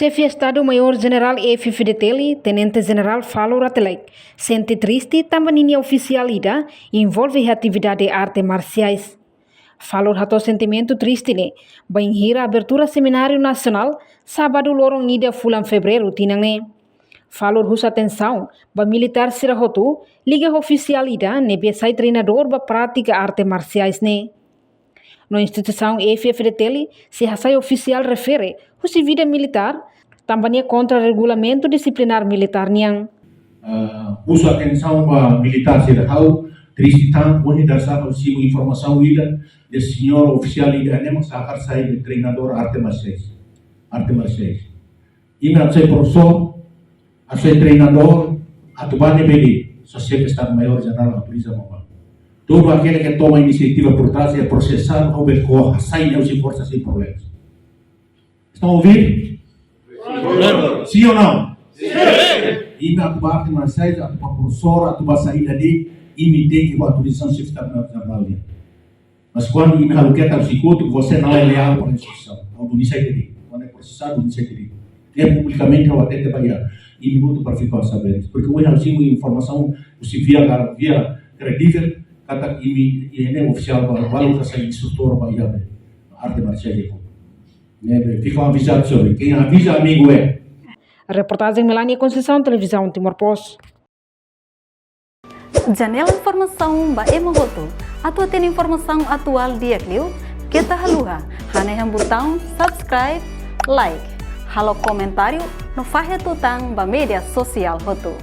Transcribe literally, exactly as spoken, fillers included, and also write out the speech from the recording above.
Xefe Estadu Maiór Jenerál F-FDTL, Tenente Jenerál Falur Rate Laek, sente triste tanba ninia ofisiál ida envolve iha atividade arte marsiais. Falur hato'o sentimentu triste ne'e bainhira abertura semináriu nasionál sábadu loron ida fulan fevereiru tinan ne'e. Falur husu atensaun ba militár sira hotu liga ho ofisiál ida ne'ebé sai treinadór ba prátika arte marsiais ne'e. No instituisaun F-FDTL sei hasai ofisiál refere husi vida militár, tanba nia kontra regulamentu disiplinár militár nian. Ah, husu atensaun ba militár sira, ha'u triste tanba ohin dadaun ha'u simu informasaun ida de señór ofisiál ida ne'ebé mak hakarak sai treinadór arte marsiais. Arte marsiais. Imi atu sai profesór, atu sai treinadór, atu ba ne'ebé de'it, só Xefe Estadu Maiór Jenerál autoriza mak bá. Todo aquele que toma iniciativa por trás é processado ou bem hasai ne'e husi forsa sem problemas. Estão a ouvir? Sim ou não? Sim. Imi atu ba arte marsiais, atu ba profesór, atu ba saida de'it, imi tenke ho autorizasaun Xefe Estadu Maiór Jenerál nian. Mas kuandu imi halo keta husi kotuk, você não é leal para a instituição. Ha'u duni sai de'it. Kuandu é processado, duni sai de'it. É publikamente ha'u hatete ba iha. Imi hotu para ficar a saber. Porque ohin ha'u simu informasaun husi via, via kredível, katak imi, imi ne'e ofisiál ba, balu ka sai instrutór ba iha be arte marsiais. Ne'ebé, fica avisado sobre. Quem avisa amigo é. Reportajen Melania Conceição, Televizaun Timor Post. Janela informasaun ba ema hotu. Atu hatene informasaun atuál di'ak liu, keta haluha hanehan butaun subscribe, like, halo komentáriu no fahe tutan ba média sosiál hotu.